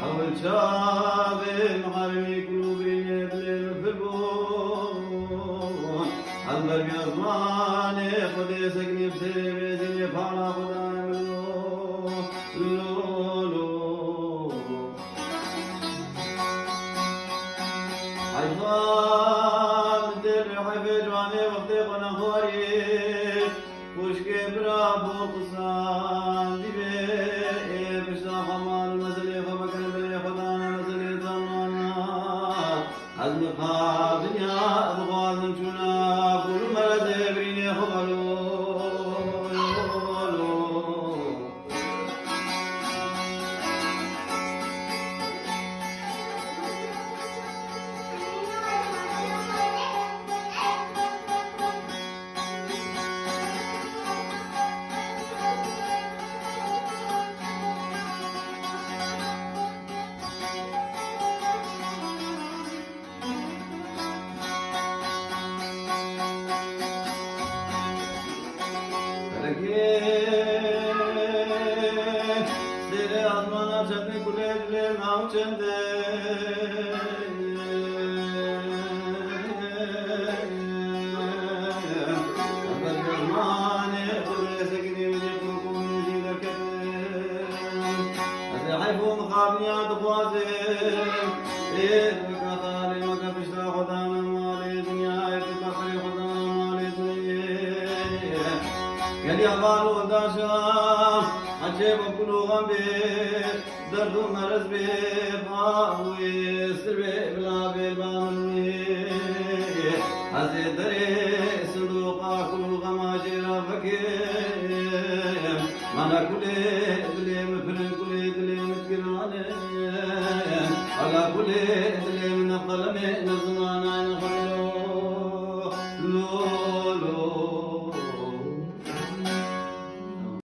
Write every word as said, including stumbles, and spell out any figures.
Ew çavê miharîmî kulûbî lê dilê min pir bûn. Ez ber bi ezmanê Xwedê sekinî bi serê mêzînê pala xwe dane min lo, lo, lo. Heyfa min tê lê heyfê ciwanê wextê xwe nexwarî. Xwişkê bira bo qisan dî bê, ê pişta xwe mal û mezelê xwe bikin, belê xwe dane mezelê zamana. Ez mixabin ya, ez dixwazim çûna, kûr û merezê birînê xwe belo, lo, lo. Felekê sêrê azmana çepê kulê dilê me ew çend e. Eber dermanê kulê sekinî min ê qurqûnê jî derkete. Ez ê heyf û mixabiniya dixwazim. Ê, weka talê me ke pişta xwe dana malê dinyayê, tu qeferê xwe dana malê dinyayê. Gelî heval û daşa, heçê be kul û xem bê, derd û merez bê, ba wê sir bê, bila bê, ba min wê. Ez ê derê sindoqa kul û xema jê re vekim. Mana kulê dilê min pir in, kulê dilê min giran in. Ala kulê dilê min ne qelemê, ne